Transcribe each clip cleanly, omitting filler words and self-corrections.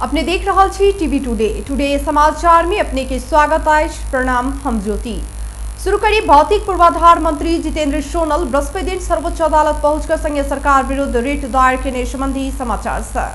अपने देख रहल छी टीवी टुडे। टुडे समाचार में अपने के स्वागत अछि। प्रणाम, हम ज्योति। शुरू करी भौतिक पूर्वाधार मंत्री जितेंद्र सोनल बृहस्पति दिन सर्वोच्च अदालत पहुंचकर संघीय सरकार विरुद्ध रिट दायर केने संबंधी समाचार से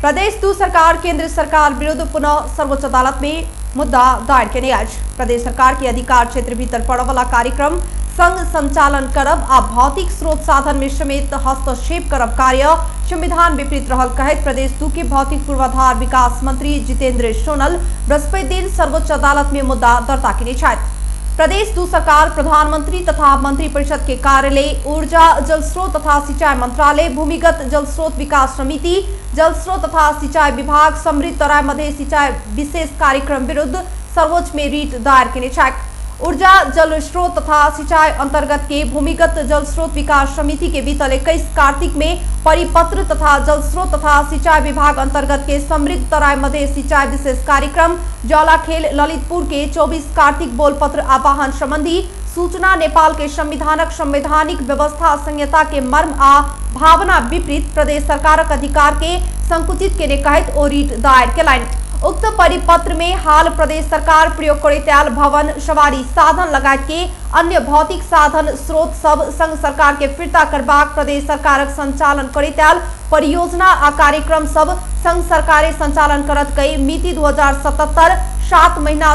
प्रदेश दू सरकार केंद्र सरकार विरुद्ध पुनः सर्वोच्च अदालत में मुद्दा दायर केने अछि। प्रदेश सरकार के अधिकार क्षेत्र भीतर पड़य वाला कार्यक्रम संग संचालन करब आ भौतिक स्रोत साधन में समेत हस्तक्षेप करब कार्य संविधान विपरीत रहल कहैत प्रदेश दू के भौतिक पूर्वाधार विकास मंत्री जितेंद्र सोनल बृहस्पति दिन सर्वोच्च अदालत में मुद्दा दर्ता केने छथि। प्रदेश दू सरकार प्रधानमंत्री तथा मंत्री परिषद के कार्यालय, ऊर्जा जल स्रोत तथा सिंचाई मंत्रालय, भूमिगत जल स्रोत विकास समिति, जल स्रोत तथा सिंचाई विभाग, समृद्ध तराई मध्य सिंचाई विशेष कार्यक्रम विरुद्ध सर्वोच्च में रिट दायर केने छथि। ऊर्जा जल स्रोत तथा सिंचाई अंतर्गत के भूमिगत जल स्रोत विकास समिति के बीतल 21 कार्तिक में परिपत्र तथा जल स्रोत तथा सिंचाई विभाग अंतर्गत के समृद्ध तराई मध्य सिंचाई विशेष कार्यक्रम जौलाखेल ललितपुर के 24 कार्तिक बोलपत्र आवाहन संबंधी सूचना नेपाल के संविधानक संवैधानिक व्यवस्था संहिता के मर्म आ भावना विपरीत प्रदेश सरकारक अधिकार के संकुचित केने कहैत ओ रिट दायर केलनि। उक्त परिपत्र में हाल प्रदेश सरकार प्रयोग करैत आयल भवन, सवारी साधन लगायत के अन्य भौतिक साधन स्रोत सब संघ सरकार के फिर्ता करबाक, प्रदेश सरकारक संचालन करैत आयल परियोजना आ कार्यक्रम सब संघ सरकारे संचालन करत कई मिति 2077 7 महीना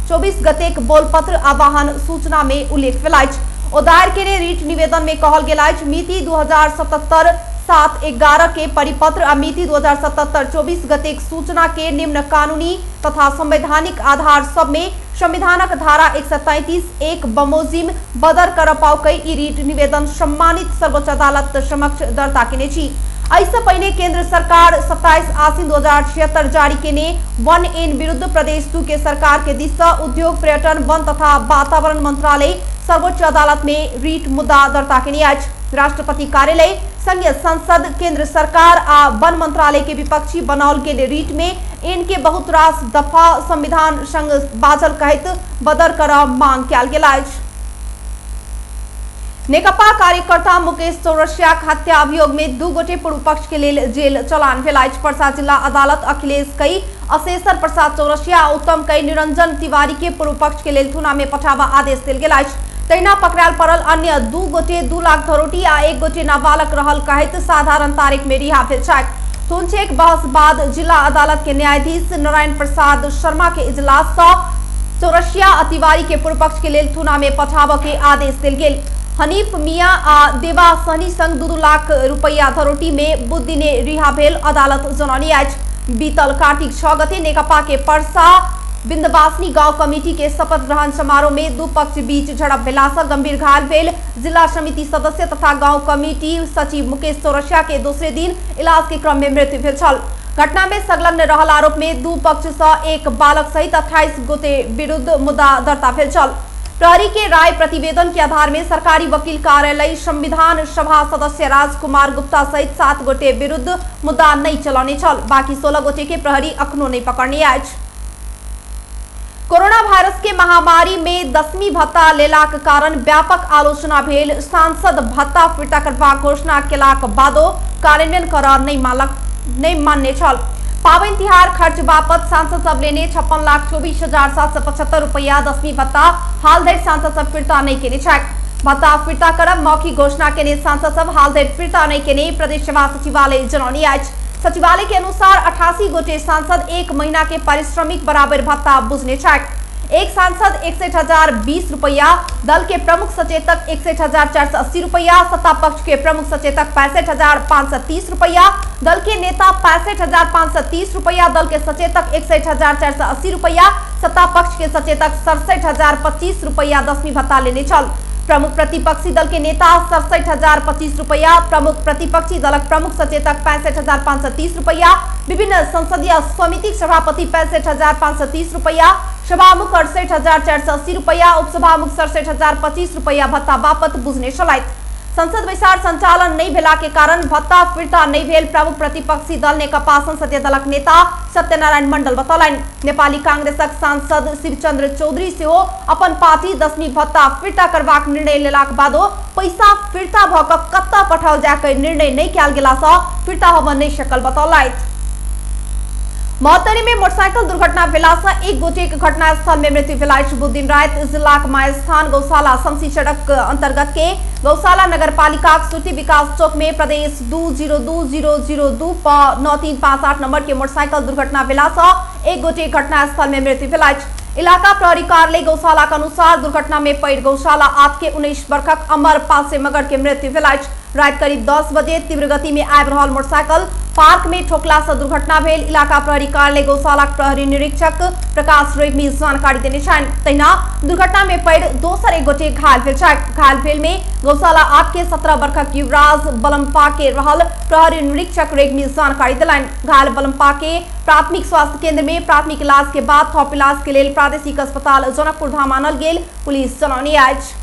24 गतेक बोलपत्र आवाहन सूचना में उल्लेख भेल अछि। ओ दायर केने रिट निवेदन में कहल गेल अछि, मिति 2077 7/11 के परिपत्र आ मिति 2077 24 गतेक सूचना के निम्न कानूनी तथा संवैधानिक आधार सब में संविधानक धारा 133(1) बमोजिम बदर कर पाउ कई ई रिट निवेदन सम्मानित सर्वोच्च अदालत समक्ष दर्ता केने छी। एहिसँ पहिने केंद्र सरकार 27 आसिन 2076 जारी केने वन एन विरुद्ध प्रदेश 2 के सरकार के दिस सँ उद्योग, पर्यटन, वन तथा वातावरण मंत्रालय सर्वोच्च अदालत में रिट मुद्दा दर्ता केने अछि। राष्ट्रपति कार्यालय, संघीय संसद, केंद्र सरकार आ वन मंत्रालय के विपक्षी बनाओल गेल रिट में एन के बहुत रास दफा संविधान संग बाजल कहैत बदर कर मांग कयल गेल अछि। नेकपा कार्यकर्ता मुकेश चौरसियाक हत्या अभियोग में 2 गोटे पूर्व पक्ष के लेल जेल चलान भेल अछि। परसा जिला अदालत अखिलेश कई अशेषर प्रसाद चौरसिया आ उत्तम कई निरंजन तिवारी के पूर्व पक्ष के लेल थुना में पठाबा आदेश देल गेल अछि। तहिना पकड़ायल पड़ल अन्य 2 गोटे 2 लाख धरोटी आ 1 गोटे नाबालक रहल कहैत साधारण तारीख में रिहा भेल छथि। थुनछेक बहस बाद जिला अदालत के न्यायाधीश नारायण प्रसाद शर्मा के इजलास सँ चौरसिया आ तिवारी के पूर्व पक्ष के लेल थुना में पठाबऽ के आदेश देल गेल। हनीफ मियां आ देवा सहनी संग 2-2 लाख रुपया धरोटी में बुध दिने रिहा भेल अदालत जनौने अछि। बीतल कार्तिक 6 गते नेकपा के परसा बिंदवासिनी गांव कमेटी के शपथ ग्रहण समारोह में दू पक्ष बीच झड़प भेला से गंभीर घायल भेल जिला समिति सदस्य तथा गांव कमेटी सचिव मुकेश चौरसिया के दूसरे दिन इलाज के क्रम में मृत्यु भेल छल। घटना में संलग्न रहल आरोप में दू पक्ष से एक बालक सहित 28 गोटे विरुद्ध मुद्दा दर्ता भेल छल। प्रहरी के राय प्रतिवेदन के आधार में सरकारी वकील कार्यालय संविधान सभा सदस्य राजकुमार गुप्ता सहित 7 गोटे विरुद्ध मुद्दा नहीं चलौने छल। बाकी 16 गोटे के प्रहरी अखनो नहीं पकड़ने अछि। कोरोना वायरस के महामारी में 10वीं भत्ता लेलाक कारण व्यापक आलोचना भेल। सांसद भत्ता फिर्ता करबाक घोषणा केलाक बादो कार्यान्वयन कर नहीं मानने छल। पाबनि तिहार खर्च बापत सांसद सब लेने 56,24,775 रुपया 10वीं भत्ता हाल धरि सांसद सब फिर्ता नहीं केने छथि। भत्ता फिर्ता करब मौखिक घोषणा केने सांसद सब हाल धरि फिर्ता नहीं केने प्रदेश सभा सचिवालय जनौने अछि। सचिवालय के अनुसार 88 गोटे सांसद 1 महीना के पारिश्रमिक बराबर भत्ता बुझने छथि। एक सांसद 61,020 रुपया, दल के प्रमुख सचेतक 61,480 रुपया, सत्ता पक्ष के प्रमुख सचेतक 65,530 रुपया, दल के नेता 65,530 रुपया, दल के सचेतक 61,480 रुपया, सत्ता पक्ष के सचेतक 67,025 रुपया 10वीं भत्ता लेने छल। प्रमुख प्रतिपक्षी दल के नेता 67,025 रुपया, प्रमुख प्रतिपक्षी दलक प्रमुख सचेतक 65,530 रुपया, विभिन्न संसदीय समिति सभापति 65,530 रुपया, सभामुख 68,480 रुपया, उपसभामुख 67,025 रुपया भत्ता बापत बुझने छलथि। संसद बैसार संचालन नहीं भेला के कारण भत्ता फिर्ता नहीं भेल प्रमुख प्रतिपक्षी दल नेकपा संसदीय दलक नेता सत्यनारायण मंडल बतौलनि। नेपाली कांग्रेसक सांसद शिवचंद्र चौधरी सेहो अपन पार्टी 10वीं भत्ता फिर्ता करबाक निर्णय लेलाक बादो पैसा फिर्ता भ क कतऽ पठाओल जाय के निर्णय नहीं कयल गेला सँ फिर्ता होबय नहीं सकल बतौलथि। महोत्तरी में मोटरसाइकिल दुर्घटना भेला से एक गोटेक घटनास्थल में मृत्यु भेल अछि। बुध दिन राति जिलाक मायस्थान गौशाला शमसी सड़क अंतर्गत के गौशाला नगरपालिका श्रुति विकास चौक में प्रदेश 202002 9358 नंबर के मोटरसाइकिल दुर्घटना भेला से एक गोटेक घटनास्थल में मृत्यु भेल अछि। इलाका प्रहरी कार्यालय गौशाला के अनुसार दुर्घटना में पैर गौशाला 8 के 19 वर्षक अमर पासे मगर के मृत्यु भेल अछि। राति करीब 10 बजे तीव्र गति में आबि रहल मोटरसाइकिल पार्क में ठोकला से दुर्घटना भेल। इलाका प्रहरी कार्यालय गौशाला प्रहरी निरीक्षक प्रकाश रेग्मी जानकारी देने छनि। तहिना दुर्घटना में पड़ि दोसर एक गोटे घायल भेल छथि। घायल भेल में गौशाला 8 के 17 वर्षक युवराज बलम्पा के रहल प्रहरी निरीक्षक रेग्मी जानकारी देलनि। घायल बलम्पा के प्राथमिक स्वास्थ्य केंद्र में प्राथमिक इलाज के बाद थप इलाज के लेल प्रादेशिक अस्पताल जनकपुर धाम आनल गेल पुलिस जनौने अछि।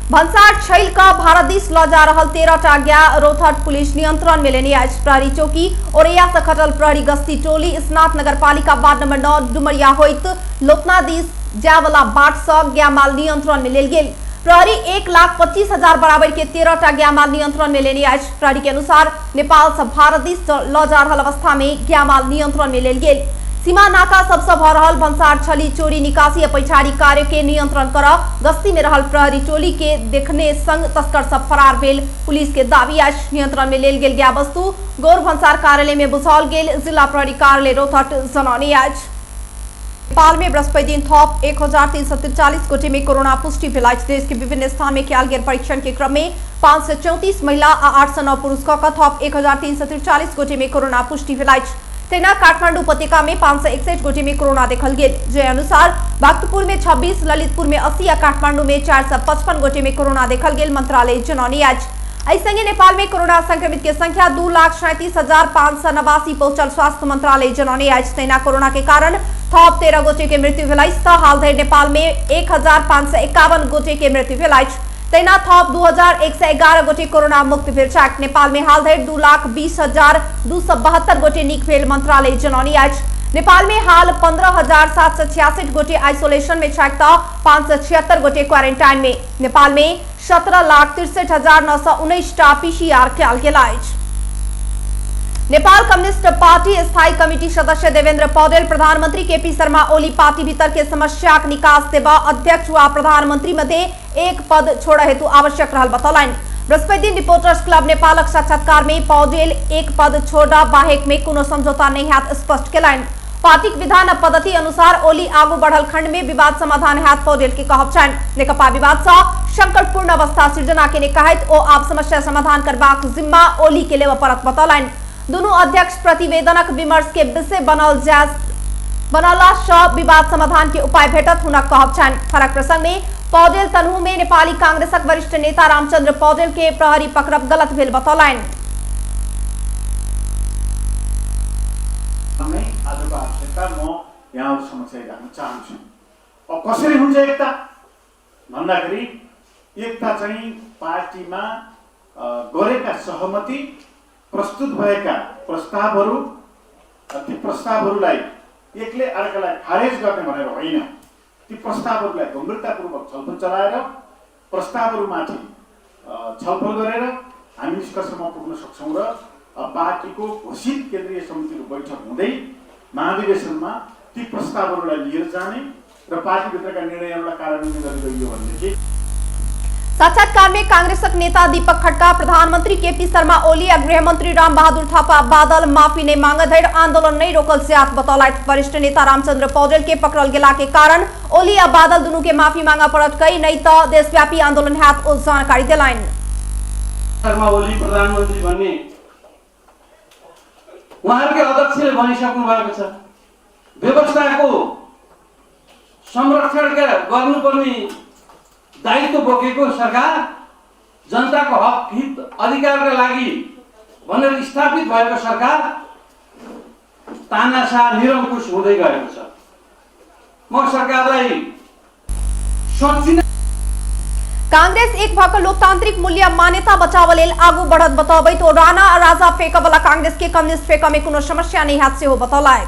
भन्सार छैल कऽ भारत दिस लऽ जा रहल 13 टा गाय रौतहट पुलिस नियंत्रण में लेने अछि। प्रहरी चौकी औरैया से खटल प्रहरी गश्ती टोली स्नात नगरपालिका वार्ड नंबर 9 डुमरिया होइत लोतना दिस जायवला बाट से गाय माल नियंत्रण में लेल गेल। प्रहरी 1,25,000 बराबर के 13 टा गाय माल नियंत्रण में लेने अछि। प्रहरी के अनुसार नेपाल से भारत दिस लऽ जा रहल अवस्था में गाय माल नियंत्रण में लेल गेल। सीमा नाका सबसँ भऽ रहल भन्सार छली चोरी निकासी आ पैछारी कार्य के नियंत्रण कर गश्ती में रहल प्रहरी टोली के देखने संग तस्कर सब फरार भेल पुलिस के दावी अछि। नियंत्रण में लेल गेल गाय वस्तु गौर भन्सार कार्यालय में बुझाओल गेल जिला प्रहरी कार्यालय रौतहट जनौने अछि। नेपाल में बृहस्पति दिन थप 1343 गोटे में कोरोना पुष्टि भेल अछि। देश के विभिन्न स्थान में कयल गेल परीक्षण के क्रम में 534 महिला आ 809 पुरुष क थप 1343 गोटे में कोरोना पुष्टि भेल अछि। तहिना काठमांडू उपत्यका में 561 गोटे में कोरोना देखल गेल। जे अनुसार भक्तपुर में 26, ललितपुर में 80 आ काठमांडू में 455 गोटे में कोरोना देखल गेल मंत्रालय जनौने अछि। एहि संगे नेपाल में कोरोना संक्रमित के संख्या 2,37,589 पहुंचल स्वास्थ्य मंत्रालय जनौने अछि। तहिना कोरोना के कारण थप 13 गोटे के मृत्यु भेल अछि त हाल धरि नेपाल में 1551 गोटे के मृत्यु भेल अछि। तहिना थप 2111 गोटे कोरोना मुक्त भेल छथि। नेपाल में हाल धरि 2,20,272 गोटे नीक भेल मंत्रालय जनौने अछि। नेपाल में हाल 15,766 गोटे आइसोलेशन में छथि त 576 गोटे क्वारेंटाइन में। नेपाल में 17,63,919 टा पीसीआर कयल गेल अछि। नेपाल कम्युनिस्ट पार्टी स्थायी कमिटी सदस्य देवेंद्र पौडेल प्रधानमंत्री केपी शर्मा ओली पार्टी भीतर के समस्याक निकास देबा अध्यक्ष व प्रधानमंत्री मध्य एक पद छोड़ हेतु आवश्यक रहल बतौलनि। बृहस्पति दिन रिपोर्टर्स क्लब नेपालक साक्षात्कार में पौडेल एक पद छोड़ बाहेक में कोनो समझौता नहीं हैत स्पष्ट केलनि। पार्टीक विधान आ पद्धति अनुसार ओली आगू बढ़ल खंड में विवाद समाधान हैत पौडेल के कहब छनि। नेकपा विवाद सँ संकटपूर्ण अवस्था सृजना केने कहैत ओ आब समस्या समाधान करबाक जिम्मा ओली के लेबऽ पड़त बतौलनि। दुनू अध्यक्ष प्रतिवेदनक विमर्श के विषय बनल जाय बनला सँ विवाद समाधान के उपाय भेटत हुनक कहब छनि। फरक प्रसंग में पौडेल तनहु में नेपाली कांग्रेसक वरिष्ठ नेता रामचंद्र पौडेल के प्रहरी पकड़ब गलत भेल बतौलनि। नै आजको आवश्यकता म यहाँहरू समक्ष राख्न चाहन्छु। अब कसरी हुन्छ एकता भन्दाखेरि एकता चाहिँ पार्टीमा गरेका सहमति, प्रस्तुत भएका प्रस्तावहरू, ती प्रस्तावहरूलाई एकले अर्कालाई खारेज गर्ने भनेर होइन, ती प्रस्तावहरूलाई गम्भीरतापूर्वक छलफल चलाएर प्रस्तावहरूमाथि छलफल गरेर हामी निष्कर्षमा पुग्न सक्छौँ र पार्टीको घोषित केन्द्रीय समितिको बैठक हुँदै महाधिवेशनमा ती प्रस्तावहरूलाई लिएर जाने र पार्टीभित्रका निर्णयहरूलाई कार्यान्वयन गरी गइयो भनेदेखि। साक्षात्कार में कांग्रेसक नेता दीपक खड़का प्रधानमंत्री केपी शर्मा ओली आ गृहमंत्री राम बहादुर थापा बादल माफी नहीं मांग धरि आंदोलन नहीं रोकल जायत बतौलथि। वरिष्ठ नेता रामचंद्र पौडेल के पकड़ल गेला के कारण ओली आ बादल दुनू के माफी मांगा पड़त कई नहीं तो देशव्यापी आंदोलन हैत ओ जानकारी देलनि। शर्मा ओली प्रधानमन्त्री भन्ने उहाँहरूकै अध्यक्षले भनिसक्नु भएको छ। व्यवस्थाको संरक्षण गर्नुपर्ने दायित्व बोकेको सरकार जनताको हक हित अधिकारका लागि भनेर स्थापित भएको सरकार तानाशाह निरङ्कुश हुँदै गएको छ। म सरकारलाई सोच्दिनँ। कांग्रेस एक भक लोकतांत्रिक मूल्य मान्यता बचाव लेल आगू बढ़त बतौबैत ओ राणा आ राजा फेंक वाला कांग्रेस के कम्युनिस्ट फेंक में कोनो समस्या नहीं हैत सेहो बतौलथि।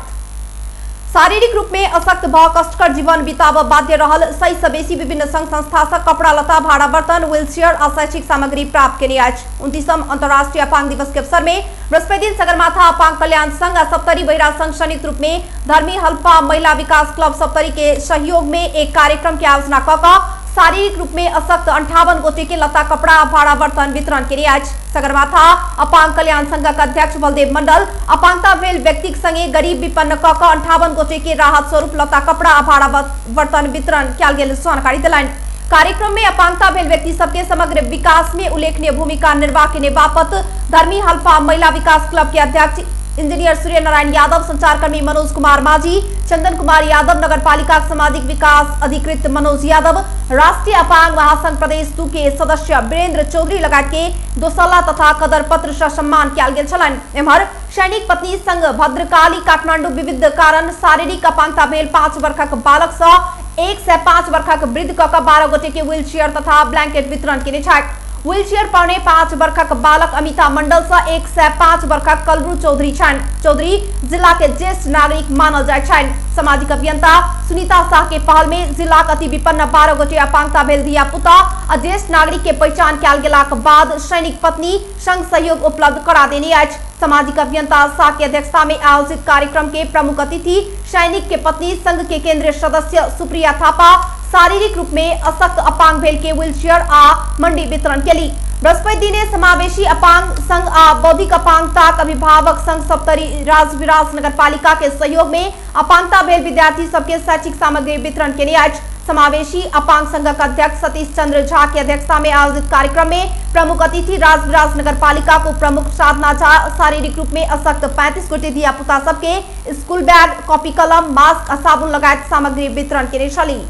शारीरिक रूप में अशक्त भ कष्टकर जीवन बिताब बाध्य रहल 100 सँ बेसी विभिन्न संघ संस्था सँ कपड़ा लत्ता, भाड़ा बर्तन, व्हीलचेयर आ शैक्षिक सामग्री प्राप्त केने अछि। 29म अंतर्राष्ट्रीय अपांग दिवस के अवसर में बृहस्पति दिन सगरमाथा अपांग कल्याण संघ आ सप्तरी बहिरा संघ संयुक्त रूप में धर्मी हल्फा महिला विकास क्लब सप्तरी के सहयोग में एक कार्यक्रम के आयोजना क शारीरिक रूप में अशक्त 58 गोटे के लत्ता कपड़ा भाड़ा बर्तन वितरण केने अछि। सगरमाथा अपांग कल्याण संघक अध्यक्ष बलदेव मंडल अपांगता भेल व्यक्तिक संगे गरीब विपन्न क 58 गोटे के राहत स्वरूप लत्ता कपड़ा आ भाड़ा बर्तन वितरण कयल गेल जानकारी देलनि। कार्यक्रम में अपांगता भेल व्यक्ति सबके समग्र विकास में उल्लेखनीय भूमिका निर्वाह केने बापत धर्मी हल्फा महिला विकास क्लब के अध्यक्ष इंजीनियर सूर्य नारायण यादव, संचारकर्मी मनोज कुमार माझी, चंदन कुमार यादव, नगरपालिका सामाजिक विकास अधिकृत मनोज यादव, राष्ट्रीय अपांग महासंघ प्रदेश 2 के सदस्य वीरेंद्र चौधरी लगायत के दोसल्ला तथा कदर पत्र से सम्मान कयल गेल छलनि। एम्हर सैनिक पत्नी संघ भद्रकाली काठमांडू विविध कारण शारीरिक अपांगता भेल 5 वर्षक बालक सँ 105 वर्षक वृद्ध क 12 गोटे के व्हीलचेयर तथा ब्लैंकेट वितरण केने छथि। व्हीलचेयर 4.75 वर्षक बालक अमिता मंडल सँ 105 वर्षक कलरू चौधरी छनि। चौधरी जिला के ज्येष्ठ नागरिक मानल जाइत छनि। सामाजिक अभियंता सुनीता शाह के पहल में जिलाक अति विपन्न 12 गोटे अपांगता भेल धिया पुता आ ज्येष्ठ नागरिक के पहचान कयल गेलाक बाद सैनिक पत्नी संग सहयोग उपलब्ध करा देने अछि। सामाजिक अभियंता शाह के अध्यक्षता में आयोजित कार्यक्रम के प्रमुख अतिथि सैनिक के पत्नी संघ के केंद्रीय सदस्य सुप्रिया थापा शारीरिक रूप में अशक्त अपांग भेल के व्हीलचेयर आ मंडी वितरण केली। बृहस्पति दिने समावेशी अपांग संघ आ बौद्धिक अपांगताक अभिभावक संघ सप्तरी राजविराज नगरपालिका के सहयोग में अपांगता भेल विद्यार्थी सबके शैक्षिक सामग्री वितरण केने अछि। समावेशी अपांग संघक अध्यक्ष सतीश चंद्र झा के अध्यक्षता में आयोजित कार्यक्रम में प्रमुख अतिथि राजविराज नगरपालिका को प्रमुख साधना झा शारीरिक रूप में अशक्त 35 गोटे धिया पुता सबके स्कूल बैग, कॉपी कलम, मास्क आ साबुन लगायत सामग्री वितरण केने छली।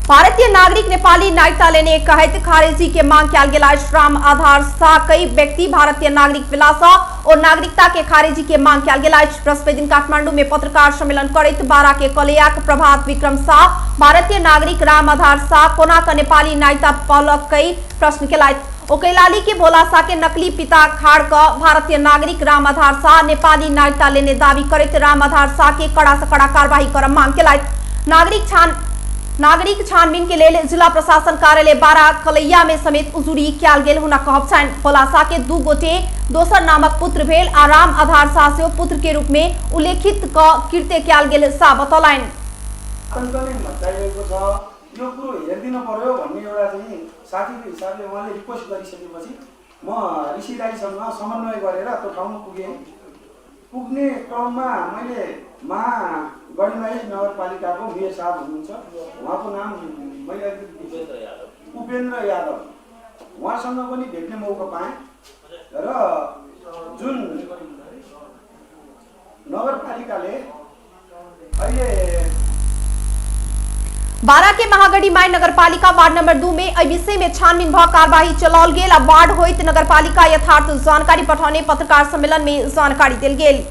भारतीय नागरिक नेपाली नागरिकता लेने कहैत खारिजी के मांग कयल गेल अछि। राम आधार शाह कई व्यक्ति भारतीय नागरिक भेलासँ और नागरिकता के खारिजी के मांग कयल गेल अछि। बृहस्पति दिन काठमांडू में पत्रकार सम्मेलन करैत बारा के कलैयाक प्रभात विक्रम शाह भारतीय नागरिक राम आधार शाह कोना क नेपाली नागरिकता पौलक कई प्रश्न केलथि। ओ कैलाली के भोला शाह के नकली पिता खाड़ क भारतीय नागरिक राम आधार शाह नेपाली नागरिकता लेने दावी करैत राम आधार शाह के कड़ा से कड़ा कार्रवाई कर मांग केलथि। नागरिक छानबीन के लेल जिला प्रशासन कार्यालय बारा कलैया में समेत उजुरी कयल गेल हुनक कहब छनि। भोला शाह के 2 गोटे दोसर नामक पुत्र भेल आ राम आधार शाह सेहो पुत्र के रूप में उल्लेखित क कृत्य कयल गेल शाह बतौलनि। आतंक नै मचाइरहेको छ, यो कुरो हेरिदिनु पर्यो भन्ने एउटा चाहिँ साथीको हिसाबले उहाँले रिक्वेस्ट गरिसकेपछि म ऋषि दाईसँग समन्वय गरेर त्यो ठाउँमा पुगेँ। पुग्ने क्रममा मैले महागढीमाई नगरपालिकाको मेयर साहब हुनुहुन्छ, उहाँको नाम मैले अलिकति उपेन्द्र यादव, उहाँसँग पनि भेट्ने मौका पाएँ र जुन नगरपालिकाले अहिले बारा के महागढ़ी माई नगरपालिका वार्ड नंबर 2 में एहि विषय में छानबीन भ कार्यवाही चलाओल गेल आ वार्ड होइत नगरपालिका यथार्थ जानकारी पठौने पत्रकार सम्मेलन में जानकारी देल गेल।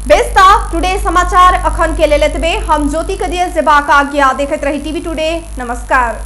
बेस्ता टुडे समाचार अखन के लेल एतबे। हम ज्योति के दिए जेबाक आज्ञा, देखैत रही टीवी टुडे। नमस्कार।